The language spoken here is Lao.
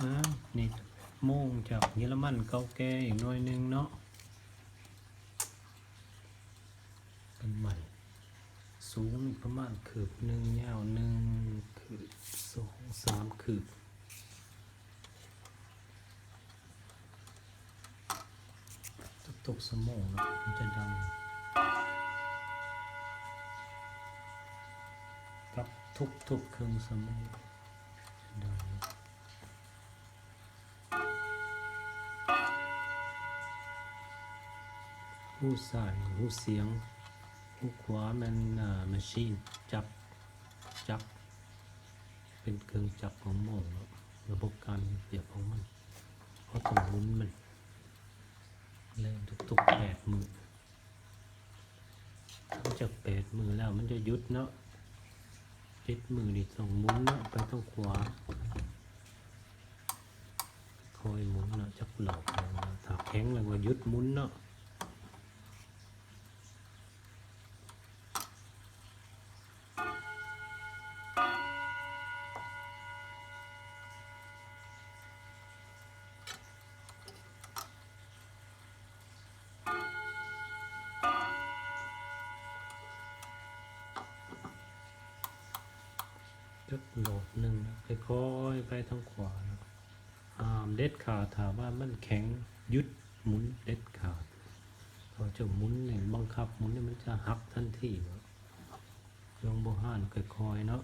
ອ້າວ ນີ້ໂມງຈາກເຢຍລະມັນເກົ່າແກ່ອີກໜ້ອຍໜຶ່ງເນາະ. ກັນໃໝ່ ສູງປະມານຄືບໜຶ່ງ ຍາວໜຶ່ງຄືບ ສອງ ສາມຄືບ. ທຸກໆຊົ່ວໂມງເນາະ ມັນຈະດັງ ກັບທຸກໆເຄິ່ງຊົ່ວໂມງ ຈະດັງ. ຫູຊ້າຍຫູສຽງ, ຫູຂວາແມ່ນ ເອີ ມາຊີນ ຈັກ ຈັກ ເປັນເຄື່ອງຈັກຂອງໂມງເນາະ, ລະບົບການເຮັດວຽກຂອງມັນ ເຮົາຕ້ອງໝູນມັນ ແລະ ທຸກໆແປດມື້. ຫຼັງຈາກແປດມື້ແລ້ວມັນຈະຢຸດເນາະ, ເຈັດມື້ນີ້ຕ້ອງໝູນເນາະ ໄປທາງຂວາ, ຄ່ອຍໝູນເນາະ ຈັກລອບໜຶ່ງເນາະ, ຖ້າແຂງແລ້ວກໍຢຸດໝູນເນາະ. ຈັກລອບໜຶ່ງນະ, ຄ່ອຍໆໄປທາງຂວານະ, ຫ້າມເດັດຂາດ, ຖ້າວ່າມັນແຂງ ຢຸດໝູນເດັດຂາດ. ເຂົາເຈົ້າໝູນນີ້ ບັງຄັບໝູນນີ້ ມັນຈະຫັກທັນທີເນາະ. ລົງບໍ່ຮ້ານ ຄ່ອຍໆເນາະ.